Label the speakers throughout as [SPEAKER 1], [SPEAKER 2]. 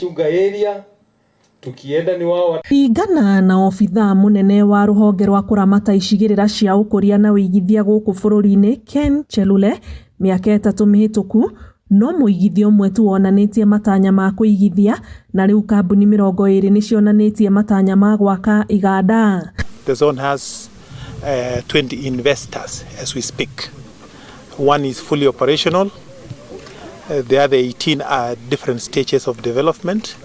[SPEAKER 1] Kiunga area, tukienda ni wao.
[SPEAKER 2] Kũringana na obithaa mũnene wa rũhonge rwa kũramata icigĩrĩra cia ũkũria na ũigithia gũkũ bũrũri-inĩ Ken Chelule, mĩaka 3 mĩhĩtũku no mũigithia ũmwe tu wonanĩtie matanya ma kũigithia na rĩu kambuni 20 nĩcionanĩtie matanya ma gwaka iganda.
[SPEAKER 3] The zone has 20 investors as we speak. One is fully operational. The other 18 are different stages of development.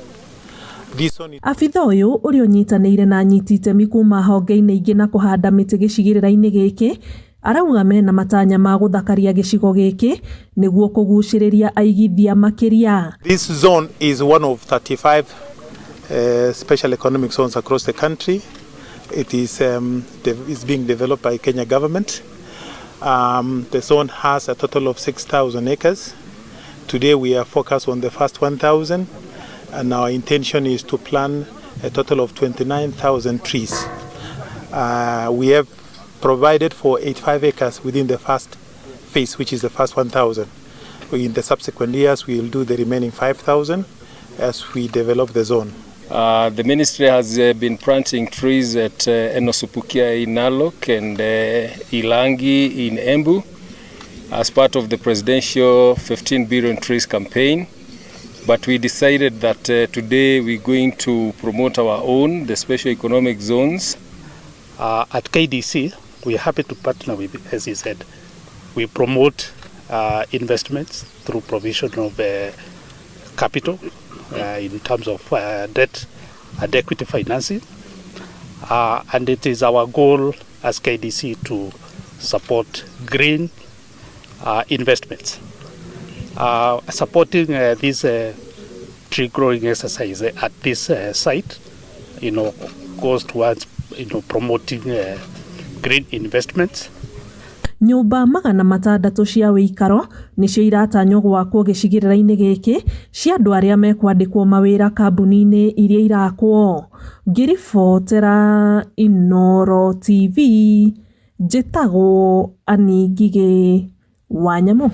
[SPEAKER 3] This one is
[SPEAKER 2] Abitha ũyũ ũrĩa ũnyitanĩire na anyiti itemi kuma honge-inĩ ingĩ na kũhanda mĩtĩ gĩcigĩrĩra-inĩ gĩkĩ arauga mena matanya ma gũthakaria gĩcigo gĩkĩ nĩguo kũgucĩrĩria aigithia makĩria.
[SPEAKER 3] This zone is one of 35 special economic zones across the country. It is being developed by Kenya government. The zone has a total of 6,000 acres. Today we are focused on the first 1,000, and our intention is to plant a total of 29,000 trees. We have provided for 85 acres within the first phase, which is the first 1,000. In the subsequent years, we will do the remaining 5,000 as we develop the zone.
[SPEAKER 4] The ministry has been planting trees at Enoosupukia in Narok and Ilangi in Embu as part of the presidential 15 billion trees campaign. But we decided that today we're going to promote our own, the special economic zones.
[SPEAKER 5] At KDC, we are happy to partner with SEZ. We promote investments through provision of capital in terms of debt and equity financing. And it is our goal as KDC to support green investments. Supporting this tree growing exercise at this site goes towards promoting green investments.
[SPEAKER 2] Nyũmba 600 cia wĩikaro nĩcio iratanywo gwakwo gĩcigĩrĩra-inĩ gĩkĩ cia andũ arĩa mekwandĩkwo mawĩra kambuni-inĩ iria irakwo. Ngĩribotera Inooro TV, njĩtagwo Annie Ngigĩ wa Nyamũ.